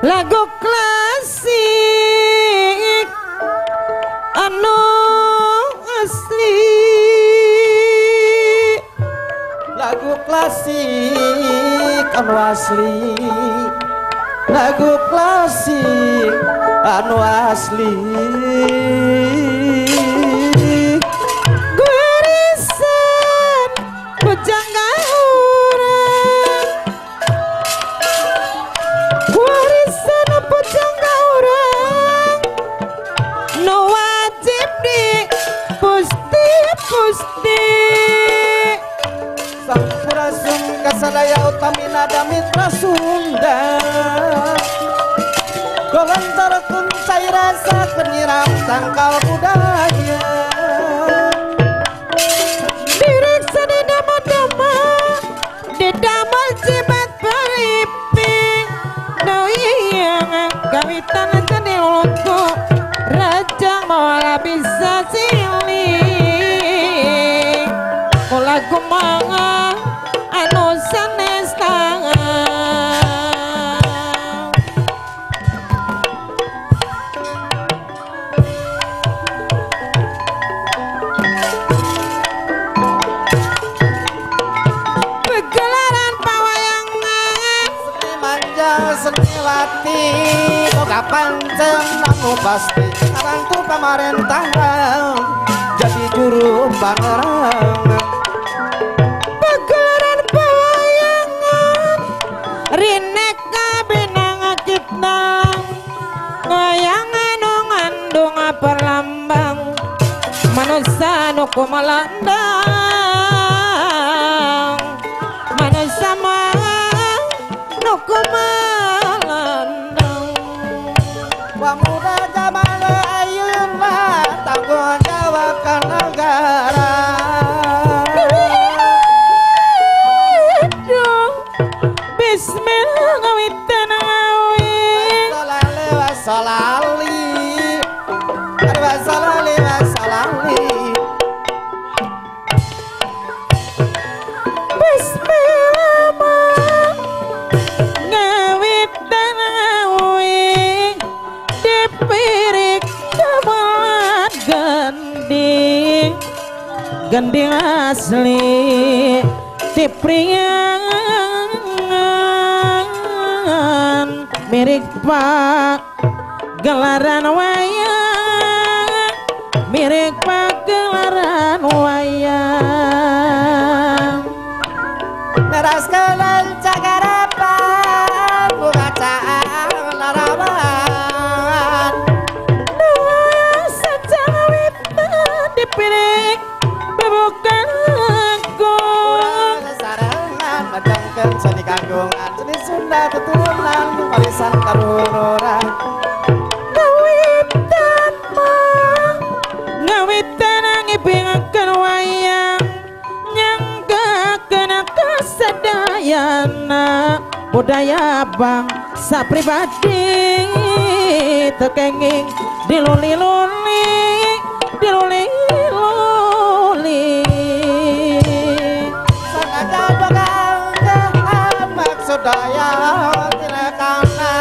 Lagu klasik anu asli, lagu klasik anu asli, lagu klasik anu asli. Gurisan pujangga urang, gurisan pujangga urang, no wajib di pusti pusti. Sampurasun kasadaya utamina damitra Sunda, golantarkeun cai rasa penyiram tangkal budaya. Direksa di dama-dama, di damel jimat beriping, no iya gawitan jadi lutku, raja malah bisa siling. Lagu manga anu sanes tangan. Pegelaran pawayangan seni manja seniwati boga pancen anu pasti ngabantu pamarentahan jadi juru panerangan. Pegelaran pawayangan rineka benang kita ngayangan nu ngandung perlambang manusia nu kumalandang, manusia mah nu kumalandang. Wa muda zaman ayeuna tanggung jawab ka negara. Bismillah ngawitan ngawi wasalali wasalali wasalali. Bismillah ngawitan ngawi dipirik gamelan gending gending asli tipriangan mirik pak gelaran wayang, mirik pak gelaran wayang. Neraskeun cagarapan bukacaan laraban. Sacawitan dipirik bebukan aku. Sarengan madangkeun seni kanggongan seni Sunda tuturunan warisan karuhuran. Ngawitan mah ngawitan ngipingakeun wayang nyanggakeun kasadayana budaya bang Sapribadi tekenging diluli-luli diluli-luli. Sangaja bakal maksud daya tinakana.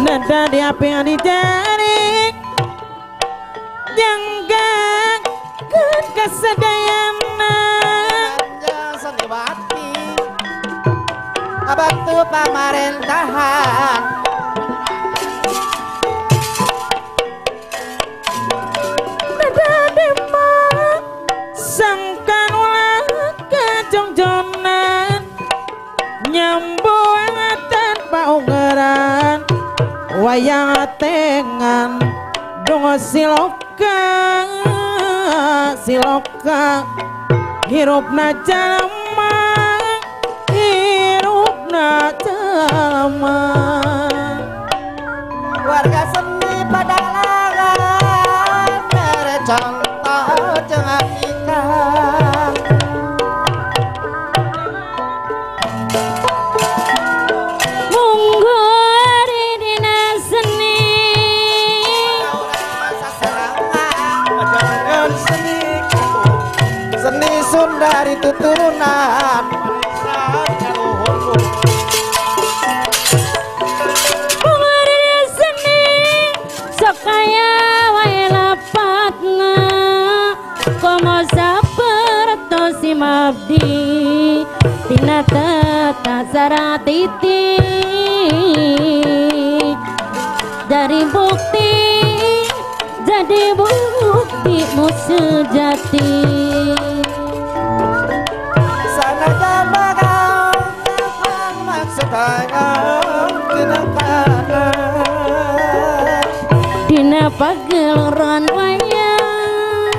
Nada di apa yang dicari jangga kesedayana. Seniwati abaktu pamarentahan. Nada dema sangkan ulah kajongjonan nyambuang tanpa ungeran wayang tengan dongo siloka siloka hirupna jalma hirupna jalma. Warga seni padalangan mere contoh jangan nikah. Munggo dina seni seni Sunda tuturunan. Munggo seni sok kaya wae lapatna komo saperto si mabdi tina tata saratiti dari bukti jadi bukti mu sejati. Sanajan bakal maksud tinakana. Dina pagelaran wayang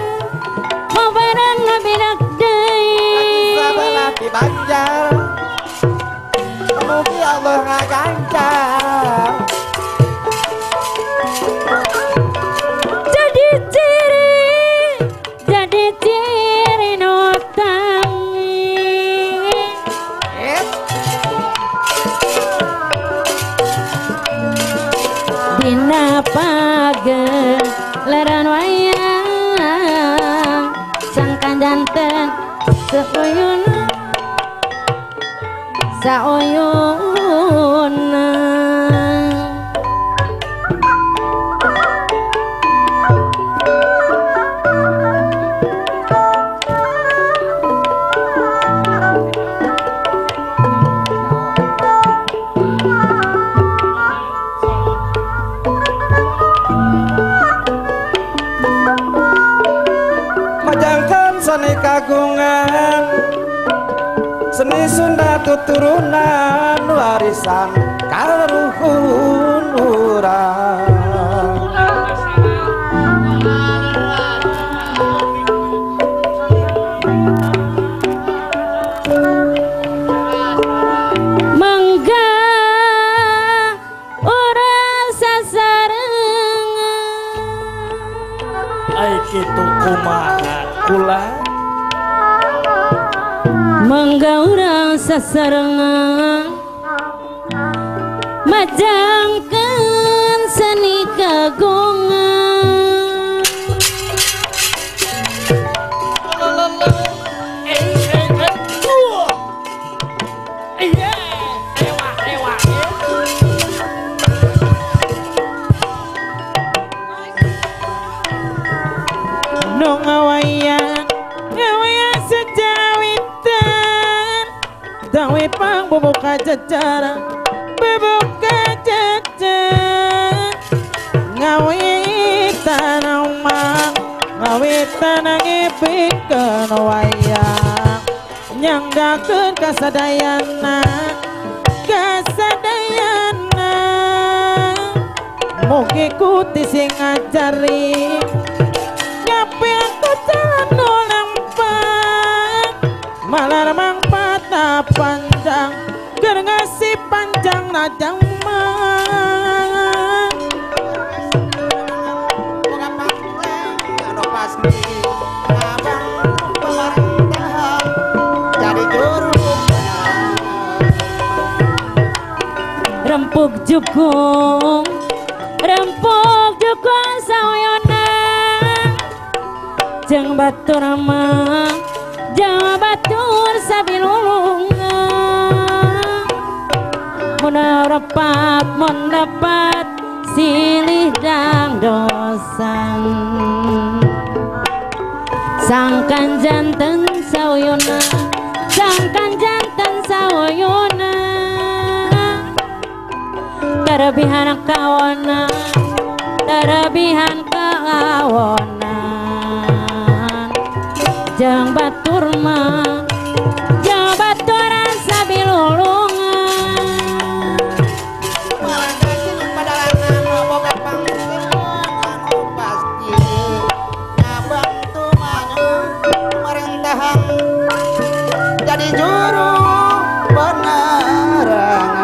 mabarang ngabidak deui. Sabelah di Banjar mugi Allah ngaganjar. Jadi ciri nu tangi. Dina pagelaran wayang sangkan janten seuyun sauyuna. Majangkan seni kagungan seni Sunda tuturunan warisan karuhun urang. Mangga ora sasarengan. Ai kitu kumaha kula. Mangga urang sasarengan majangkeun seni kagungan. Dong wayang ngawayang sejawitan dawe pang bubuka jecara bubuka jejer ngawitan omang ngawitan ngipikeun wayang nyanggakeun kasadayana kasadayana mugi kuti sing ngajari malar mang patah panjang keur ngasih panjang najang mah. Rempug jukung, rempug jukung sauyona. Jeung batur mah, jeung batur sabilulungan. Mun repat, mun dapat silih dangdosan. Sangkan janten sauyona, sangkan janten sauyona. Terbihan kawana, terbihan kawanan. Jeung batur mah, jeung baturan sabilulungan. Jadi juru penerangan.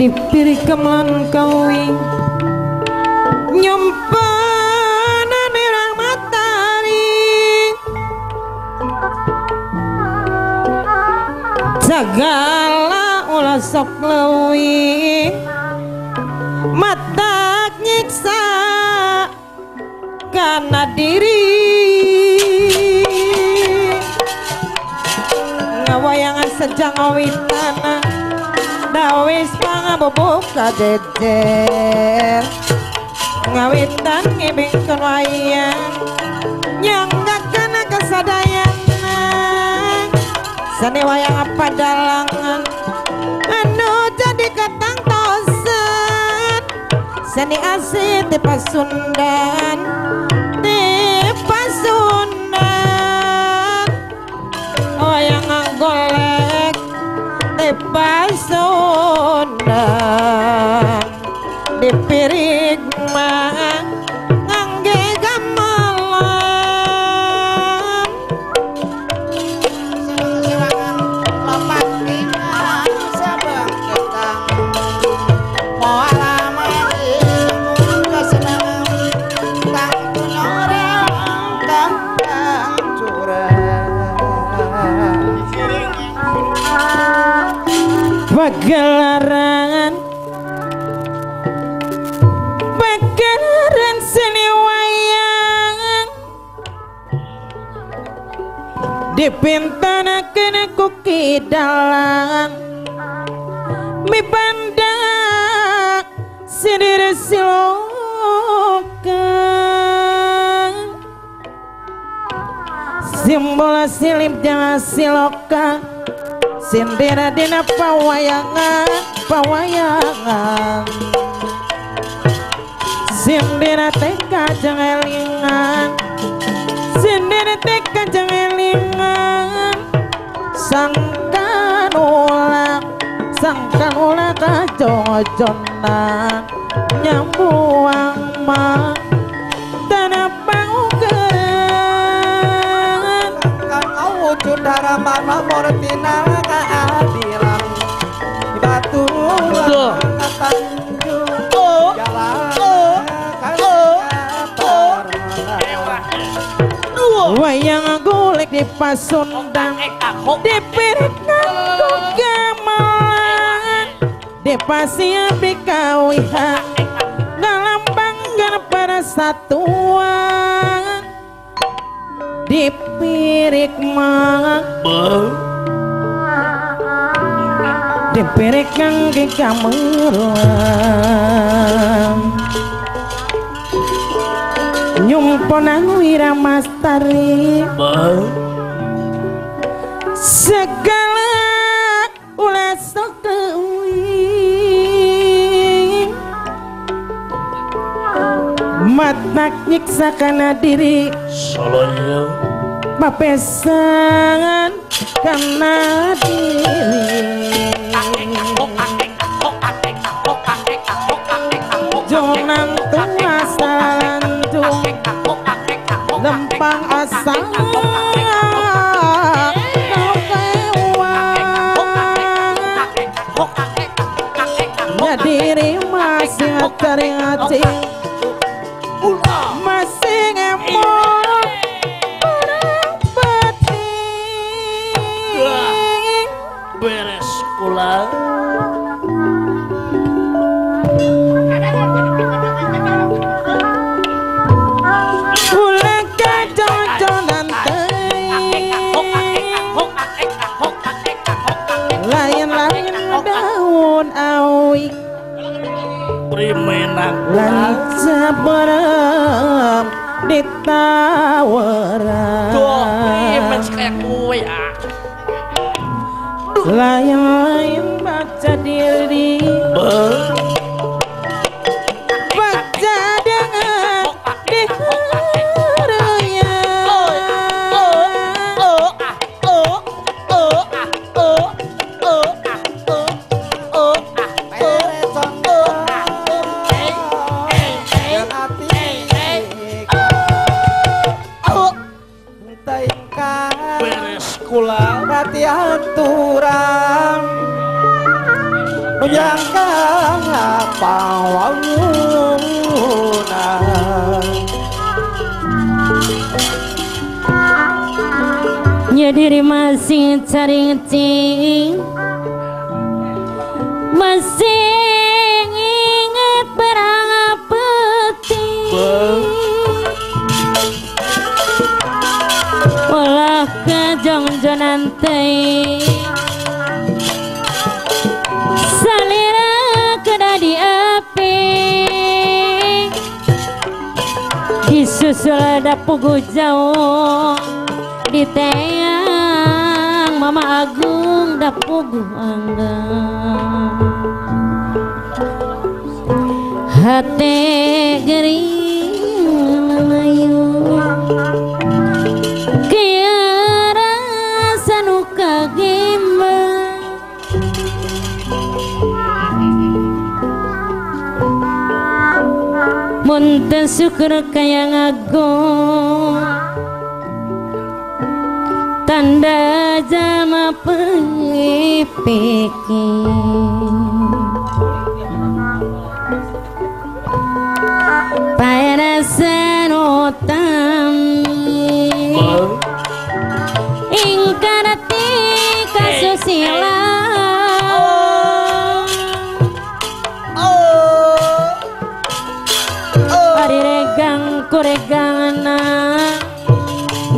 Dipiri kemelan kawi nyumpanan merah matahari. Segala ulah sok leuwih matak nyiksa karena diri. Ngawayangan sejang ngawitana dawis pangabubuk kajejer. Ngawitan ngibingkeun wayang nyanggakeun kasadayana. Seni wayang padalangan anu jadi katangtosan. Seni asli ti Pasundan, ti Pasundan. Wayang golek ti Pasundan. Dipirig mah ngangge gamelan. Sewangan lopat lima sabang ketang. Moal pagelaran, pagelaran seni wayang dipintanakeun ku Ki Dalang mibanda sindir siloka. Simbol silip jangan siloka sindira dina pawayangan, pawayangan. Sindira teka jangan elingan, sindira teka jangan elingan. Sangkan ulah, sangkan ulah kajojona nyambuang mah tanah paukeran. Kan wujud darah mortina keadilan batu tanjung jalan. Wayang golek di Pasundan dipirikan ku gamelan. Dipasian dikawihan ngalambangkeun persatuan. Dipirik mah dipirik kangge gamelan. Nyumponan wiramastari segala ulah sok leuwih. Matak nyiksa kana diri solonya papesan kana diri. Jonang tua salanjung lempang asal ya diri masih ngacing masih ngemot orang batin. kula. Kula kajojonan teuing lain-lain daun awi primenang lan sabarem ditawaran. Duh, primen kaya kowe ah. Lain-lain baca diri baca dengan diharaya. Beres kula Rati aturan menjangka pawangunan. Nyadiri masih cari-cing, masih ingat perang peti. Olah kejongjonan teh salira kena di api disusul dapugu jauh di teang Mama Agung dapugu anggang hati gering lalayu mun teu syukur kaya ngagung tanda jalma pipikir parasan utami ingkarati kasusila. Regang kuregana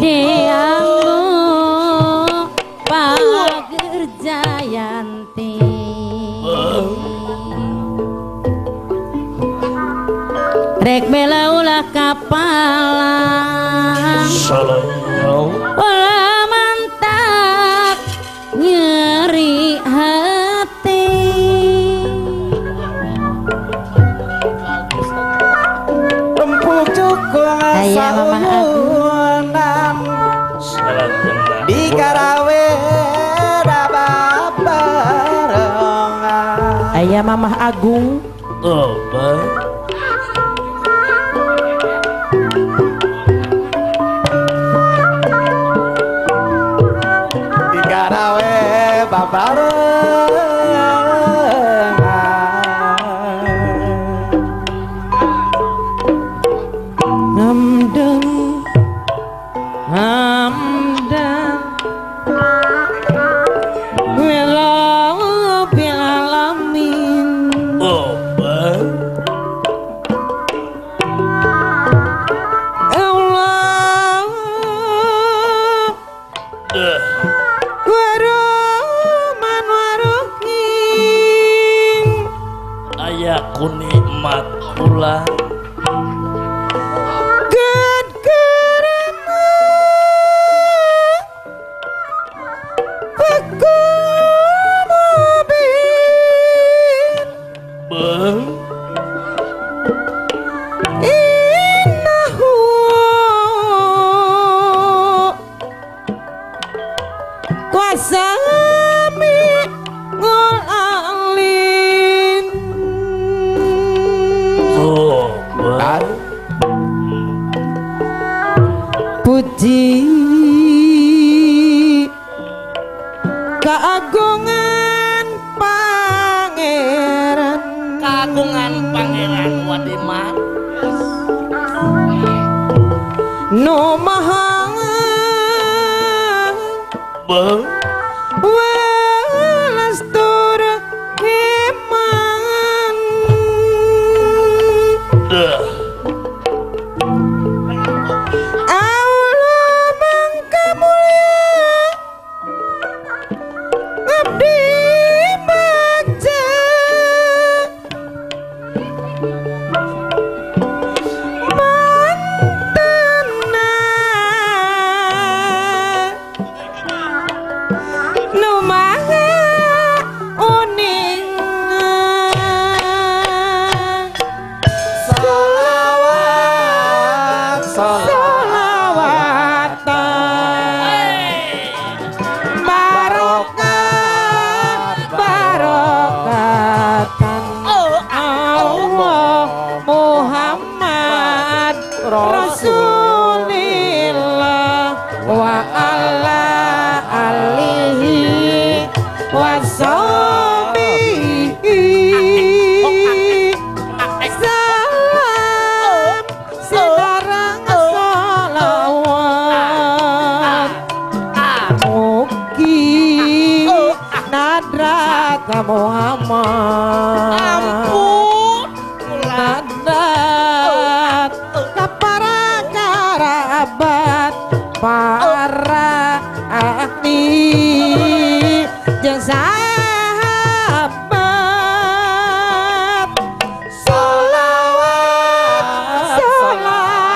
dianggo pager jayanti rek bela ulah kapalang ulah mantap nyeri hati. Ayah Mama Agung di Karawe babarengan. Ayah Mama Agung di Karawe babarengan. Hamdan Willahu alamin. Allah Warahman warahim. Aya ku nikmat kula puji keagungan pangeran, kagungan pangeran Wadiman no maha welas. Hadrat Muhammad. Ampun hadrat ka para kerabat, para ahli jeung sahabat. Sholawat sholawatan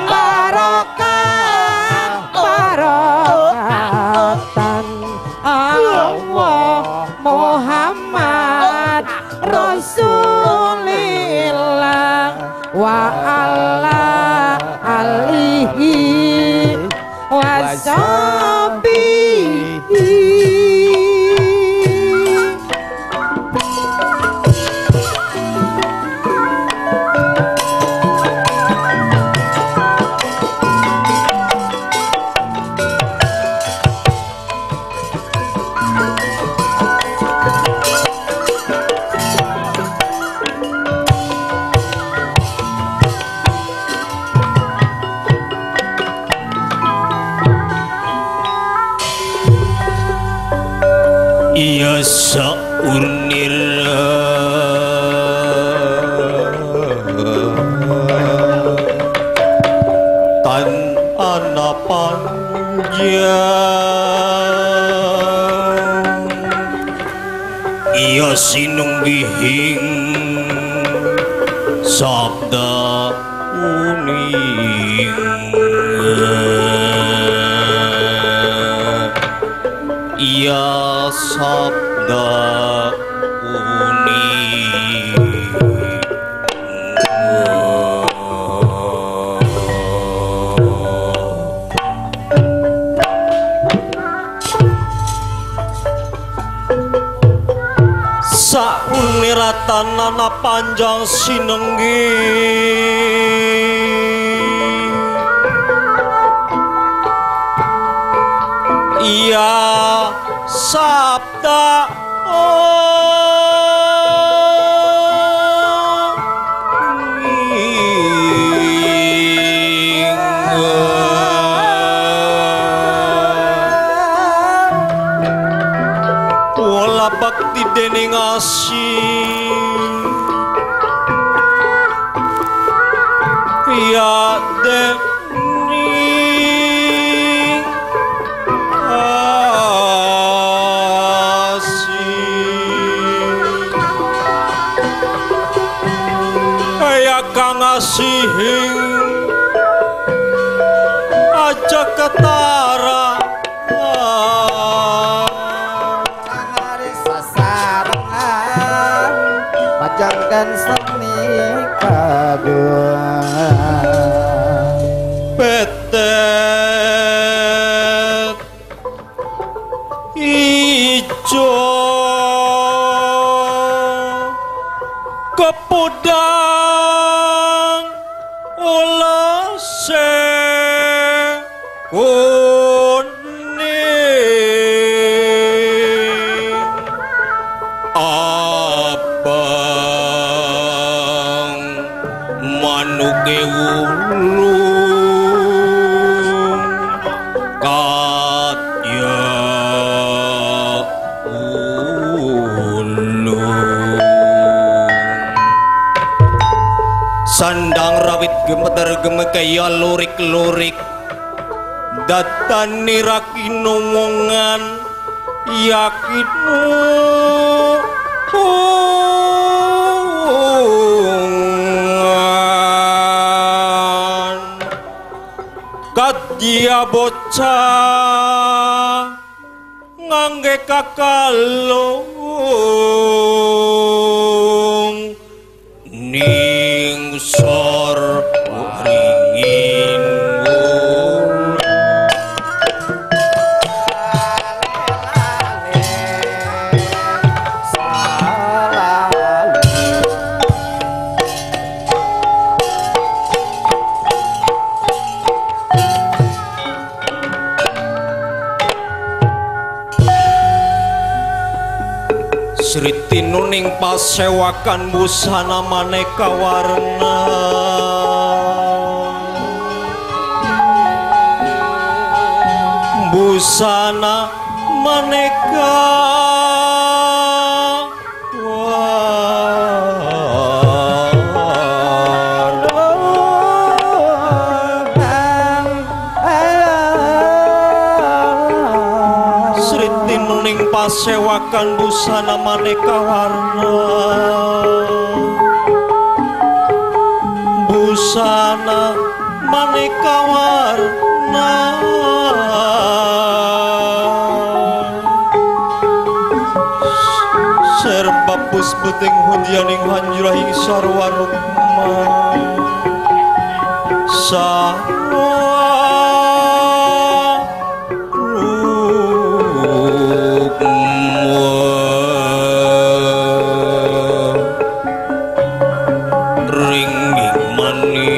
barokah barokatan Allah Muhammad Rasulillah wa ala alihi washabihi. Iya saurnir tan ana panjang. Iya sinunggihing sabda uning. Iya sabda uning. Sauniratanana panjang sinenggi iya sabda ing. Wala bakti dening asih ya dening asih kaya kang asihing aja ketara sasarengan majangkan seni kagungan petet ijo kepudang ulase kuning abang manuke wulung katya ulung sandang rawit gemeter gemekaya lurik-lurik datani rakino wongan yakino kadya bocah ngangge kakalung ning sor waringin. Sri Tinuning pasewakan busana maneka warna Busana maneka Sri tinuning pasewakan busana maneka warna. Busana maneka warna. Serba puspeting hundyaning hanjurahing sarwa rukma. Sarwa rukma. Ringing mani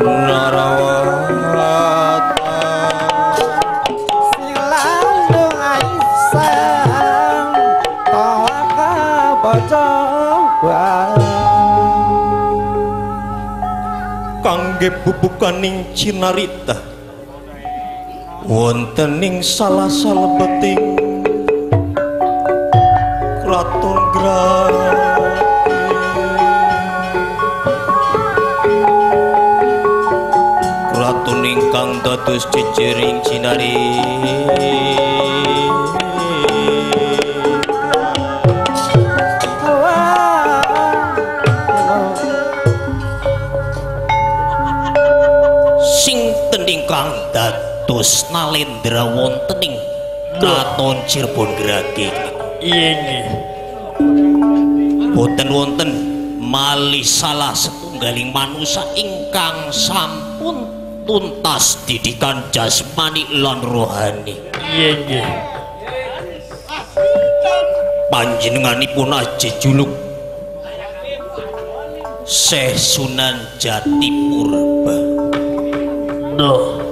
narawata. Silandung aisan tawaka baca kangge bubukaning cinarita wonten ing salah salebeting kraton Grati. Kraton ingkang dados jejering cinarita. Sinten ingkang dados nalendra wonten ing kraton Cirebon Grage? Iya nggih. Boten wonten malih salah setunggaling manusa ingkang sampun tuntas didikan jasmani lan rohani. Iya nggih. Panjenenganipun ajejuluk Syekh Sunan Jati Purba. Duh.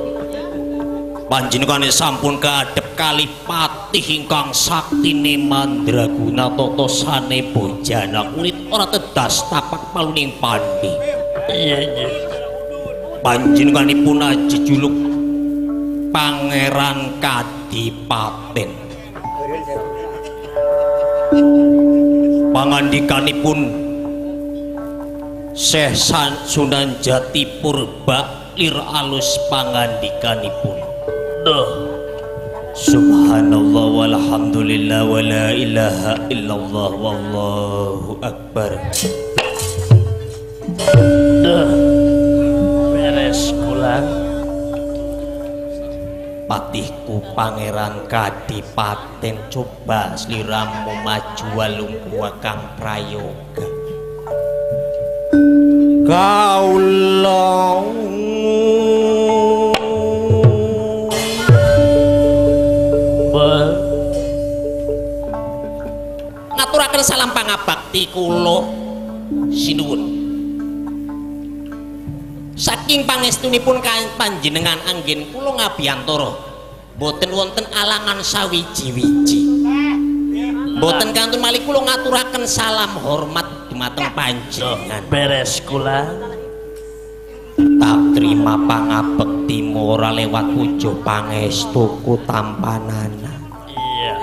Panjenengane sampun kaadhep kali patih ingkang saktine mandraguna tata sane bojana kulit ora tedas tapak paluning pandhi. Iya nggih. Panjenenganipun ajejuluk Pangeran Kadipaten. Pangandikanipun Syekh Sunan Jati Purba lir alus pangandikanipun. Duh. Subhanallah walhamdulillah wala ilaha illallah wallahu akbar. Duh. Beres kula. Patihku Pangeran Kadipaten coba sliramu maju walungkuwa kang prayoga. Kaula ngaturaken salam pangabakti kula sinuwun. Saking pangestunipun panjenengan anggen kula ngabiyantara boten wonten alangan sawiji-wiji. Boten kantun malih kula ngaturaken salam hormat dumateng panjenengan. Beres kula. Tak terima pangabektimu ora lewat puja pangestuku tampanana. Iya.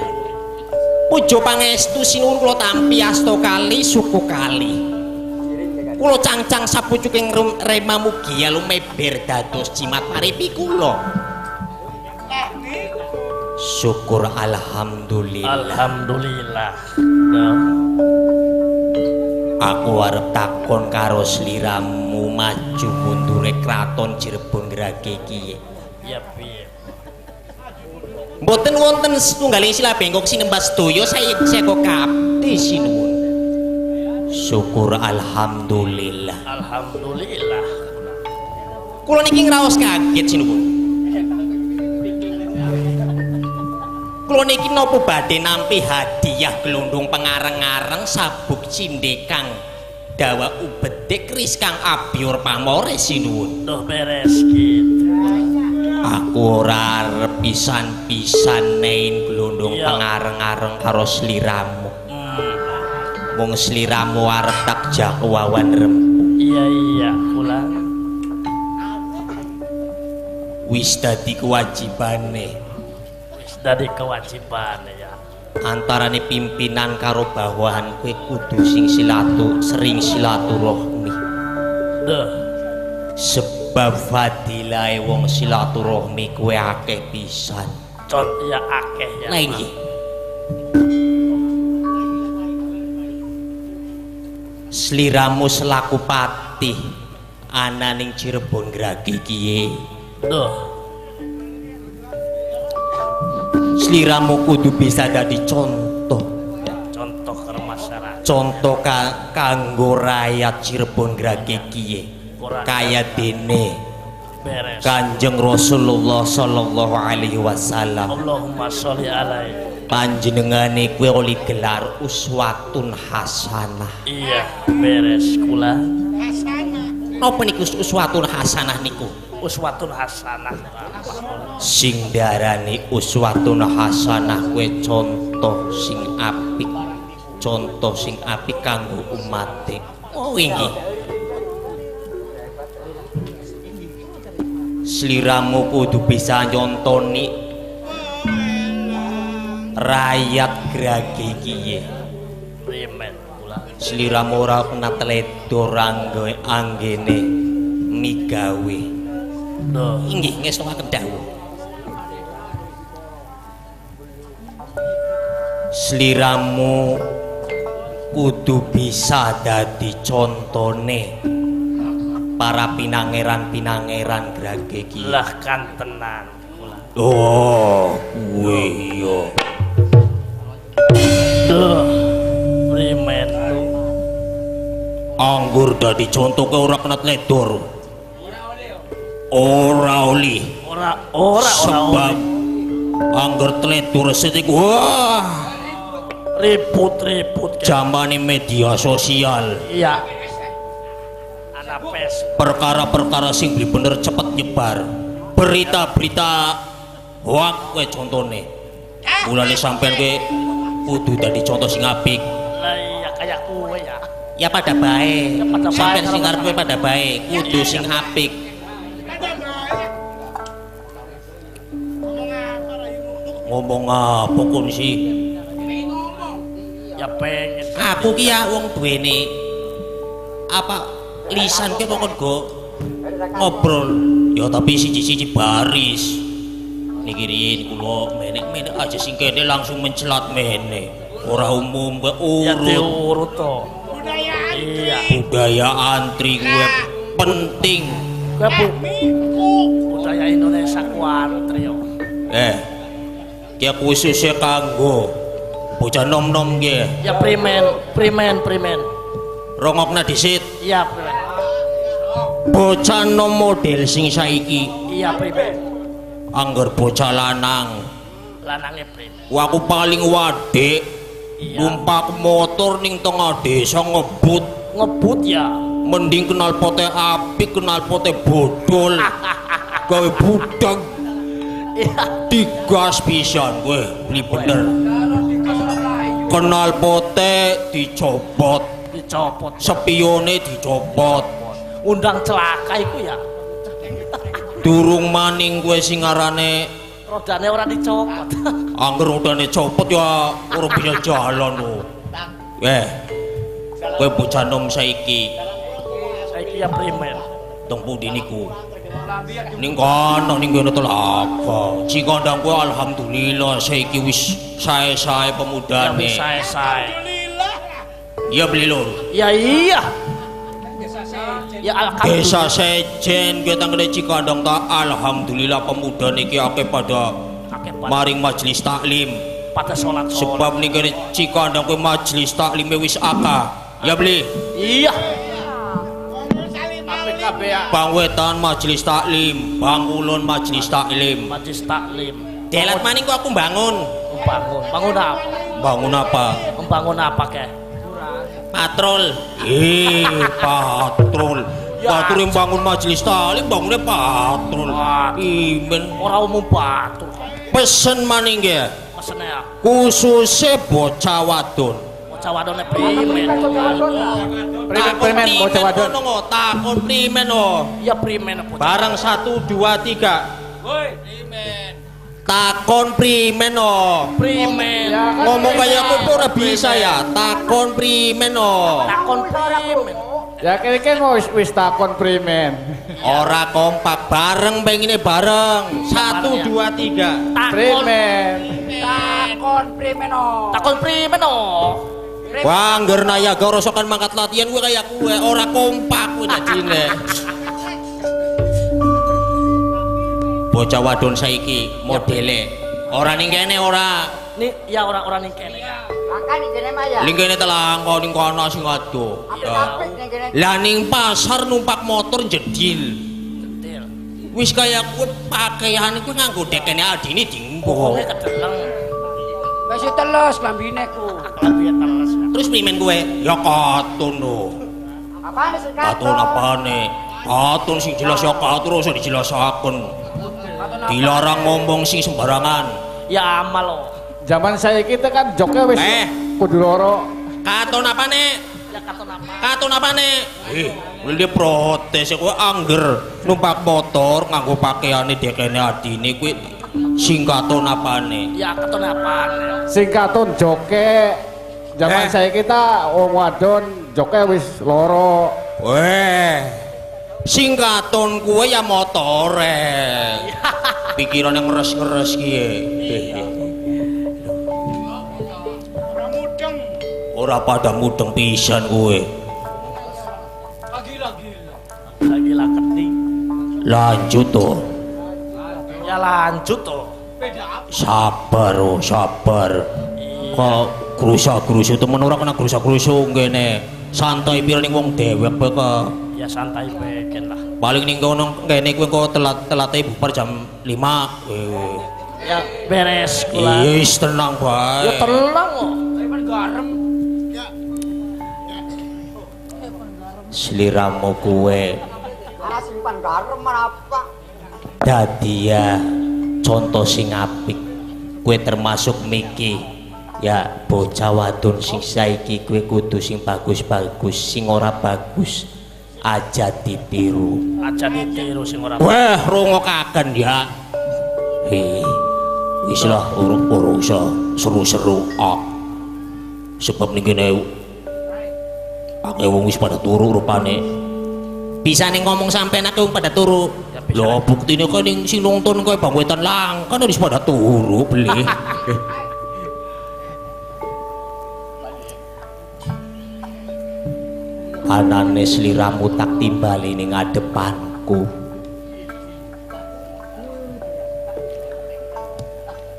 Puja pangestu sinuwun kula tampi asta kali suku kali. Kula cangcang sapucuking rema mugi lumeber dados jimat paripi kula. Syukur alhamdulillah. Alhamdulillah. Aku arep takon karo sliramu maju mundure kraton Cirebon Grage iki. Ya piye? Mboten wonten setunggaling sila bengkok sinembah sedaya seka kapti sinuwun. Syukur alhamdulillah. Alhamdulillah. Kula niki ngraos kaget sinuwun. Kula niki napa badhe nampi hadiah glundung pengareng-areng sabuk cindhe kang dawa ubedhik keris kang abiur pamore sinuwun. Duh beres gitu. Aku ora arep pisan-pisan nein glundung pengareng-areng karo sliramu. Mung sliramu arep tak jak wawan rembug. Iya iya kula. Wis dadi kewajibane. Wis dadi kewajibane ya. Antarane pimpinan karo bawahan kuwi kudu sing sering silaturahmi. Duh. Sebab fadilahe wong silaturahmi kuwi akeh pisan. Con ya akeh ya. Lah inggih. Sliramu selaku patih ana ning Cirebon Grage kiye. Duh. Sliramu kudu bisa dadi contoh. Contoh karo masyarakat. Contoh kanggo rakyat Cirebon Grage kiye. Kaya dene beres. Kanjeng Rasulullah sallallahu alaihi wasallam. Allahumma sholli alaihi. Panjenengane kuwi oli gelar uswatun hasanah. Iya, beres kula. Hasanah. Napa niku uswatun hasanah niku? Uswatun hasanah. Sing diarani uswatun hasanah kuwi contoh sing apik. Contoh sing apik kanggo umate. Oh inggih. Sliramu kudu bisa nyontoni rakyat Grage kiye. Primen kula. Sliramu ora kena teledor anggene migawe. Duh. Inggih ngestokaken dawuh. Sliramu kudu bisa dadi contone para pinangeran-pinangeran Grage kiye. Lah kan tenan kula. Oh, kuwi iya. Duh, primen lu. Anggur dadi contoh ke ora kena tledor. Ora oli. Ora ora sebab anggur tledor sithik wah ribut-ribut zamane media sosial. Iya. Ana Facebook. Perkara-perkara sing beli bener cepet nyebar. Berita-berita hoak kowe contone. Mulane sampean kowe kudu dadi contoh sing apik. Lah iya kaya kowe ya. Ya pada bae. Ya pada bae. Sampeyan sing arep kowe pada bae, kudu sing apik. Ngomong apa kon sih? Ya pengen. Aku ki ya wong duwene apa lisan ki pokon go ngobrol. Ya tapi siji-siji baris. Niki riyin kula menek-menek aja sing kene langsung mencelat mene. Ora umum kowe urut. Ya diurut to. Budaya antri. Iya. Budaya antri kuwe penting. Kuwe budaya Indonesia ku antri yo. Ki khususnya kanggo bocah nom-nom ki. Ya primen, primen, primen. Rongokna dhisit. Iya, primen. Bocah nom model sing saiki. Iya, primen. Angger bocah lanang. Lanange primen. Wah, aku paling wadek. Numpak motor ning tengah desa ngebut. Ngebut ya. Mending kenal pote apik, kenal pote bodol. Gawe budak. Digas pisan kowe, beli bener. Kenal pote dicopot, dicopot. Spione dicopot. Undang celaka iku ya. Durung maning kowe sing arane rodane ora dicopot. Angger rodane copot ya ora bisa jalan lho. Kowe bocah nom saiki. Saiki ya primen. Teng pundi niku? Ning kono ning kene telaga. Cikondang kowe alhamdulillah saiki wis sae-sae pemudane. Ya wis sae-sae. Alhamdulillah. Iya beli lur. Ya iya. Ya alhamdulillah. Desa Sejen kowe tangene Cikondang ta alhamdulillah pemuda niki akeh pada maring majelis taklim. Pada salat. Sebab ning kene Cikondang kowe majelis taklime wis akeh. Ya beli. Iya. Bang wetan majelis taklim, bang kulon majelis taklim. Majelis taklim. Delat maning kok aku bangun. Bangun. Bangun apa? Bangun apa? Bangun apa ke? Patrol. Patrol. Patrol yang bangun majelis taklim bangunnya patrol. Imen. Ora umum patrol. Pesen maning ge. Pesene ya. Khususnya bocah wadon. Bocah wadone primen. Primen bocah wadon. Takon primen oh. Ya primen bocah. Barang 1 2 3. Woi, primen. Takon primen no. Primen. Ngomong kaya aku ora bisa ya. Takon primen no. Takon primen. Ya kene wis takon primen. Ora kompak bareng pengine bareng. 1 2 3. Primen. Takon primen no. Takon primen no. Wah, angger nayaga rosokan mangkat latihan gue kaya gue ora kompak kuwi dadine. Bocah wadon saiki modele ora ning kene ora. Ni ya ora ning kene. Langka ning kene mah ya. Ning kene telangko ning kono sing adoh. Lah ning pasar numpak motor jedil. Jedil. Wis kaya kuwi pakaian kuwi nganggo dekene adine dinggo. Kedeleng. Wis teles klambine ku. Klambine teles. Terus primen kowe? Ya katun lho. Apane sing katun? Katun apane? Katun sing jelas ya katun ora dijelasaken. Dilarang ngomong sing sembarangan. Ya amal lho. Zaman saiki kan joke wis kudu loro. Katon apane? Ya katon apa? Katon apane? Dia protes kowe angger numpak motor nganggo pakaiane dekene adine kuwi sing katon apane? Ya katon apane? Sing katon joke. Zaman saiki ta wong wadon joke wis loro. Weh. Sing katon kuwe ya motore. Pikirane ngeres-ngeres kiye. Ora mudeng. Ora pada mudeng pisan kowe. Lagi-lagi keting. Lanjut to. Ya lanjut to. Sabar oh, sabar. Kok grusa-grusu temen ora kena grusa-grusu ngene. Santai pira ning wong dewek bae kok. Ya santai beken lah. Paling ning kono kene kowe kok telat-telate bubar jam 5. Ya beres kula. Iya wis tenang bae. Ya tenang kok. Sampeyan garam. Sliramu kowe. Ana simpan garam apa? Dadi ya contoh sing apik. Kowe termasuk miki. Ya bocah wadon sing saiki kowe kudu sing bagus-bagus, sing ora bagus aja ditiru. Aja ditiru sing ora. Wah, rungokaken ya. Hei, wis lah urung-urung seru-seru ah. Sebab ning kene akeh wong wis pada turu rupane. Bisa ning ngomong sampean akeh wong pada turu. Lho buktine kok ning sing nonton kowe Bang Wetan langka wis pada turu beli. Anane sliramu tak timbali ning ngadepanku.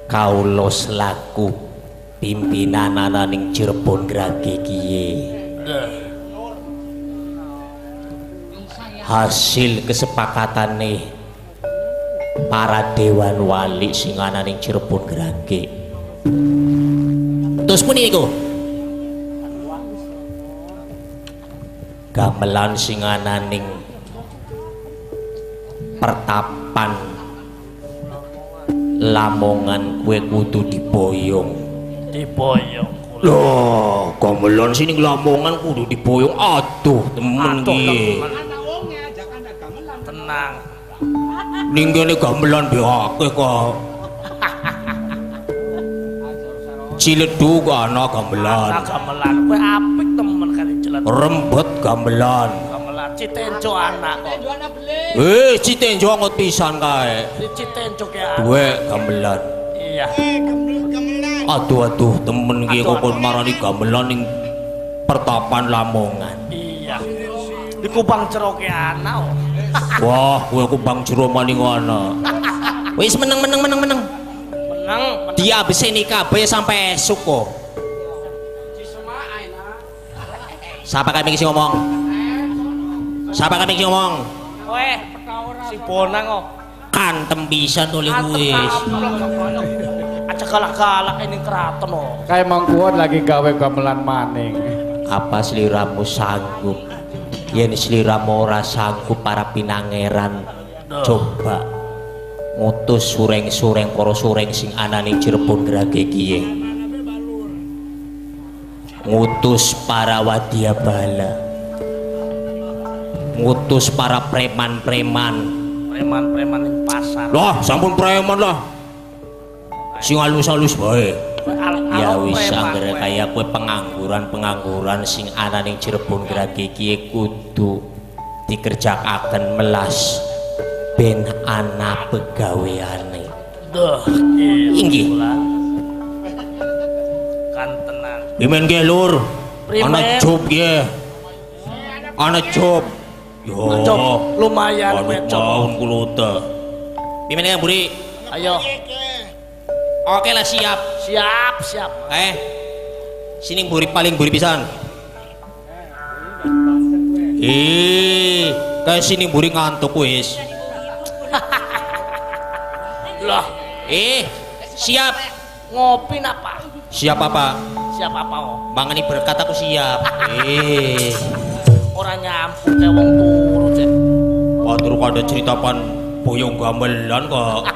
Kawula selaku pimpinan ana ning Cirebon Grage kiye. Hasil kesepakatane para dewan wali sing ana ning Cirebon Grage. Terus muni iku. Gamelan sing ana ning pertapan Lamongan kowe kudu diboyong. Diboyong. Lho, gamelan sing ning Lamongan kudu diboyong. Aduh, temen iki. Tenang. Ning kene gamelan be akeh kok. Ciledug ana gamelan. Ana gamelan. Kowe apik temen kali Ciledug. Rembet gamelan. Gamelan Citenjo ana kok. Citenjo angot pisan kae. Citenjo ke ana. Duwe gamelan. Iya. Gamelan. Aduh aduh temen iki kok kon marani gamelan ning pertapan Lamongan. Iya. Di Kubang Jero ke ana. Wah, kowe Kubang Jero maning ana. Wis meneng meneng meneng meneng. Meneng. Diabeseni kabeh sampai esuk kok. Siapa kami sing ngomong? Siapa kami sing ngomong? Kowe si bonang kok. Kantem pisan to le wis. Aja galak-galak ini keraton kok. Kae mangkuan lagi gawe gamelan maning. Apa sliramu sanggup? Yen sliramu ora sanggup para pinangeran coba ngutus sureng-sureng para sureng sing ana ning Cirebon Grage kiye. Ngutus para wadyabala, ngutus para preman-preman Preman-preman ning pasar. Lah, sampun preman lah. Sing halus-halus bae. Ya wis anggere kaya kowe pengangguran-pengangguran sing ana ning Cirebon Grage iki kudu dikerjakaken melas ben ana pegaweane. Duh, inggih. Kantenan. Imen ge lur. Ana job ye. Ana job. Yo. Job lumayan kowe job. Kula. Pimen ya mburi? Ayo. Oke lah siap. Siap, siap. Sini mburi paling mburi pisan. Kayak sini mburi ngantuk wis. Lah, siap. Ngopi napa? Siap apa? Siap apa? Oh? Mangani berkat aku siap. Ora nyampur kayak wong turu, Cek. Patur kada cerita pan boyong gamelan kok.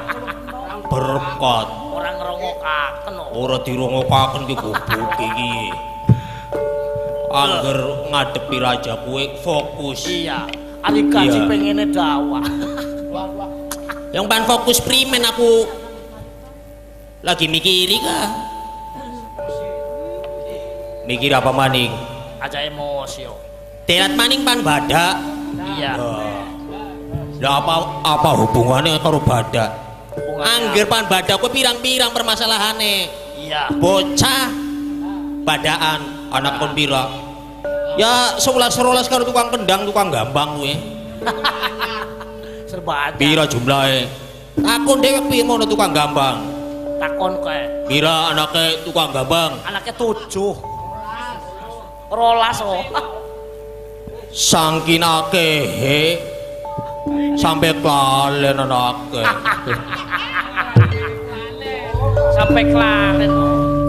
Berkat. Ora ngrungokaken. Ora dirungokaken ki goblok iki. Angger ngadepi raja kuwe fokus. Iya. Ari gaji pengene dawa. Yang pan fokus primen aku lagi mikiri kah? Mikir apa maning? Aja emosi yo. Telat maning pan badak. Iya. Lah apa hubungannya karo badak? Angger pan badak kowe pirang-pirang permasalahane. Iya. Bocah badaan anak kon pira? Ya 11-12 karo tukang kendang, tukang gambang kowe. Serba ada. Pira jumlahe? Takon dhewe piye mono tukang gambang? Takon kowe. Pira anake tukang gambang? Anake 7. 12 oh. Saking akehe sampai klalen anake. Sampai klalen.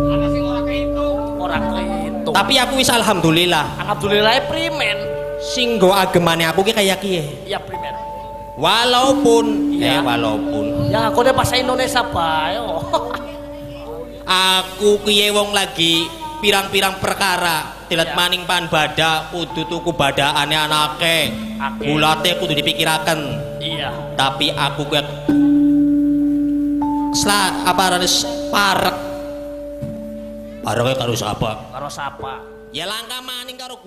Ana sing ora kehitung. Ora kehitung. Tapi aku wis alhamdulillah. Alhamdulillah primen. Sing nggo agemane aku ki kaya kiye? Ya primen. Walaupun ya. Walaupun ya aku udah bahasa Indonesia bae. Aku kiye wong lagi pirang-pirang perkara telat ya. Maning pan badak kudu tuku badakane anake. Gulate kudu dipikiraken. Iya. Tapi aku kuwi apa arane parek. Pareke karo sapa? Karo sapa? Ya langka maning karo